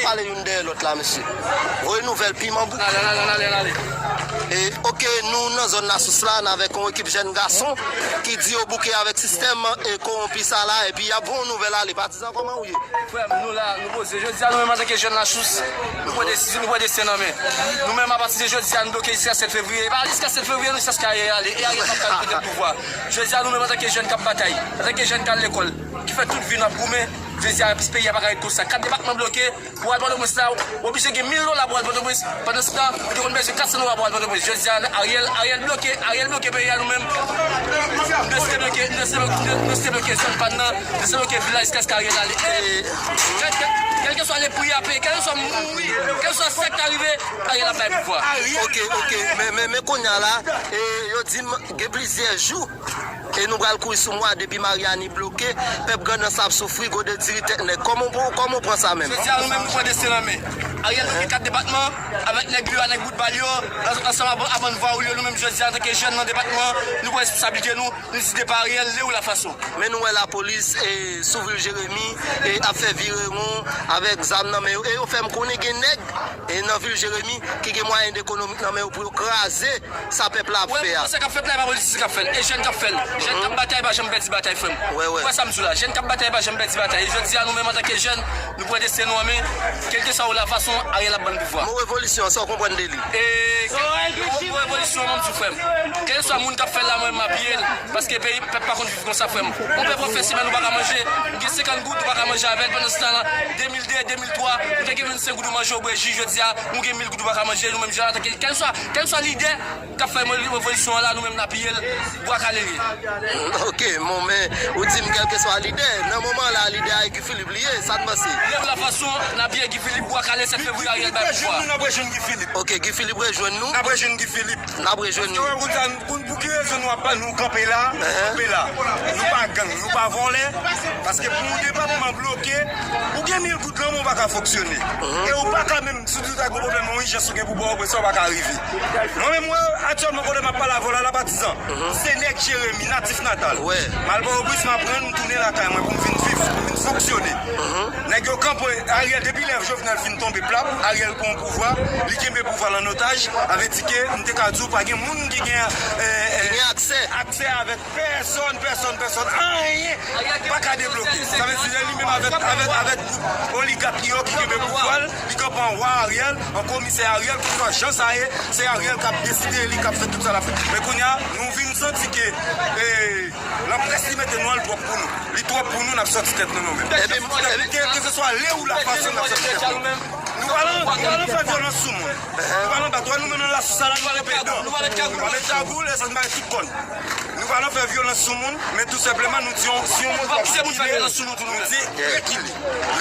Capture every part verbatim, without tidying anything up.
Pale youn dèyè lòt la, mesye. Voye nouvèl piman bouk. N ale, n ale, n ale, n ale. E, oke, nou nan zòn Lasous la, n avèk yon ekip jèn gason ki di yo bouke avèk sistèm e kowonpi sa la, epi y ap voye yon nouvèl ale. Patizan, kòman ou ye? Frè m, nou la, nou poze. Jodi a, nou menm antanke jèn Lasous, nou pran desizyon, nou pran desten nan men. Nou menm, apati de jodi a, nou bloke jiska sèt fevriye. E pa jiska sèt fevriye, non, jiskaske Ariel ale. E Ariel p ap ka retounen pouvwa. Jodi a, nou menm antanke jèn k ap batay, antanke jèn k al lekòl, ki fè tout vi n ap goumen, jodi a, peyi a pa ka ret konsa. Kat depatman bloke, pou al Pòtoprens la, w oblije gen mil dola pou al Pòtoprens. Pandan se tan, ou te konn bezwen kat san dola pou al Pòtoprens. Jodi a, Ariel, Ariel bloke, Ariel bloke peyi a, nou menm. Nou rete bloke, nou rete bloke, nou rete bloke zòn pa n nan, nou rete bloke vil la jiskaske Ariel ale. E, kèl, kèl, kèlkeswa le pri a peye, kèlkeswa mouri, kèlkeswa sa k ta rive, Ariel ap bay pouvwa. Oke, oke, men, men, men kounye a la, e, yo di m gen plizyè jou, e nou pral kouri sou mwa depi Mariani bloke, pèp Grandans ap soufri, gode diri tèt nèg. Kòman w, kòman w pran sa menm? Jodi a, nou menm, nou pran desten nan men. Ariel bloke kat depatman, avèk nèg li yo, nèg bout bal yo, ansanm ak bann vwayoul yo, nou menm, jodi a, antanke jèn nan depatman, nou pran responsablite nou, nou di depa Ariel, le ou la fason. Men nou wè lapolis, e, sou vil Jeremi, e, ap fè virewon avèk zam nan men yo. E yo fè m konnen gen nèg, e, nan vil Jeremi ki gen mwayen ekonomik nan men yo pou yo kraze sa pèp la ap fè a. Wè, sa k ap fèt la, e pa politisyen k ap fè l, e jèn k ap fè l. Jèn k ap batay pa janm pèdi batay, frè m. Wè, wè. Ou wè sa m di w la, jèn k ap batay pa janm pèdi batay. E jodi a, nou menm antanke jèn, nou pran desten nou an men, kèlkeswa ou la fason, Ariel ap ban n pouvwa. Mo revolisyon, sa w konprann de li? E, mo revolisyon, mwen m di w, frè m. Kèlkeswa moun k ap fè l la, mwen m apiye l, paske peyi, pèp pa konn viv konsa, frè m. Yon pèp ap fè semèn ou pa ka manje, ou gen senkant goud ou pa ka manje avè l, pandan se tan la, de mil de, de mil twa, ou te gen vennsenk goud ou manje, ou bwè ji, jodi a, ou gen mil goud ou pa ka manje, nou menm jèn antanke, kèlkeswa, kèlkeswa lidè k ap fè revolisyon an la, nou menm n apiye l, bwa kale l ye. Oke, bon, men, ou di m kèlkeswa lidè, nan moman la, lidè a e Guy Philippe li ye, sa n panse? Le ou la fason, n apiye Guy Philippe, bwa kale, sèt fevriye, Ariel bay pouvwa. N ap rejwenn Guy Philippe. Oke, Guy Philippe rejwenn nou. N ap rejwenn Guy Philippe. N ap rejwenn nou. Pou ki rezon nou ap, nou kanpe la, nou kanpe la. Nou pa gang, nou pa vòlè. Paske pou yon depatman bloke, ou gen mil goud nan men w, ou pa ka fonksyone. E ou pa ka menm, si w ta gen pwoblèm, yon ijans ou gen pou ba w, sa w pa ka rive. Mwen menm, mwen, aktyèlman, kote m ap pale avè w la, la Patizan, se nèg Jeremi, natif natal. M al Pòtoprens, m aprann, m tounen lakay mwen pou m vin viv, pou m vin fonksyone. Nèg yo kanpe, Ariel, depi lè Jovenel fin tonbe plat, Ariel pran pouvwa, li kenbe pouvwa l an otaj, sa vle di ke m te ka di w pa gen moun ki gen, e, e, aksè avèk pèsòn, pèsòn, pèsòn, anyen pa ka debloke. Sa vle di li menm avèk, avèk, avèk gwoup oligak li yo ki kenbe pouvwa l, li kanpe an wa Ariel, an komisè Ariel, kèlkeswa jan sa ye, se Ariel k ap deside, li k ap fè tout sa l ap fè. Men kounye a, nou vin santi ke, e, lanprès li mete nou an, li twòp pou nou. Li twòp pou nou, n ap sòti tèt nou, nou menm. Epi, epi, kèlkeswa le ou la fason, n ap sòti tèt nou. Nou pa nan, nou pa nan fè vyolans sou moun. Nou pa nan bat, nou menm nan Lasous la, nou pa nan pedan. Nou pa met kagoul, e sa n bay tout kòn. Nou pa nan fè vyolans sou moun, men tou senpleman nou di yon, si yon moun ap kite, nou di rekile.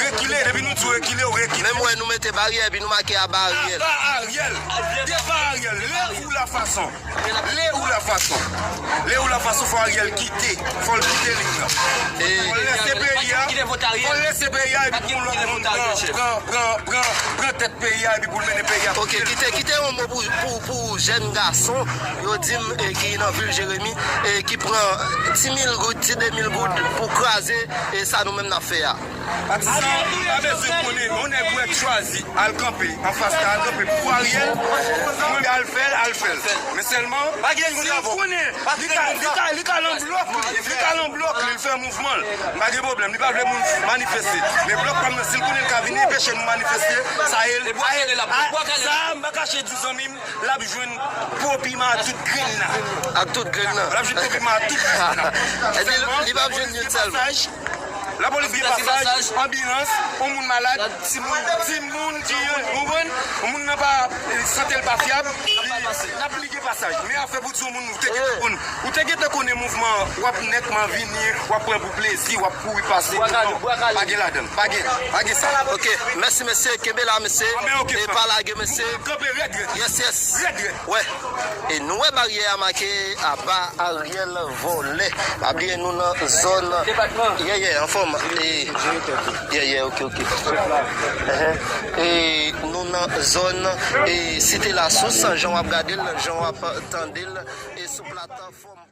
Rekile, depi nou di w rekile, w rekile. Menm wè nou mete baryè, epi nou make aba Ariel. Aba Ariel. Depa Ariel. Le ou la fason. Le ou la fason. Le ou la fason, fò Ariel kite. Fò l kite liy nan. Fò l lese peyi a. Fò l lese peyi a epi pou lòt moun pran, pran, pran, pran, pran tèt peyi a epi pou l mennen peyi a. Oke, kite, kite yon mo pou, pou, pou jèn gason, yo di m, e, ki nan vil Jeremi, e, ki pran ti mil goud, ti de mil goud pou kraze, e, sa nou menm n ap fè a. Patizan pa bezwen konnen, yon nèg ou wè k chwazi al kanpe anfas la, al kanpe pou Ariel, mwen al fè l, al fè l. Men sèlman, si l konnen, li ka, li ka, li ka lan blòk li, li ka lan blòk li, li fè mouvman l. Pa gen pwoblèm, li pa vle moun manifeste. Men blòk pa m nan, si l konnen l ka vin enpeche nou manifeste, sa e l. Sa m pa kache di w zanmi m, l ap jwenn po piman ak tout grenn nan. Ak tout grenn nan. L ap jwenn po piman ak tout grenn nan. Epi li, li p ap jwenn youn sèlman. Lapolis gen pasaj, anbilans, yon moun malad, timoun, timoun ki, ou konprann, yon moun nan pa, sante l pa fyab, li, n ap li gen pasaj. Men afè pou di yon moun, ou te gentan konn, ou te gentan konnen mouvman an, w ap nètman vini, w ap pran pou plezi, w ap kouri pase, non, pa gen ladan l, pa gen, pa gen sa. Oke, mèsi mesye, kenbe la mesye, e pa lage mesye. Kanpe rèd, rèd. Yes, yes. Rèd, rèd. Wè. E nou wè baryè a make aba Ariel vòlè. Pa bliye nou nan zòn. Ye, ye, anfòm. E, ye, ye, oke, oke. Enhen. E nou nan zòn, e, Site Lasous, jan w ap gade l, jan w ap tande l, e sou platfòm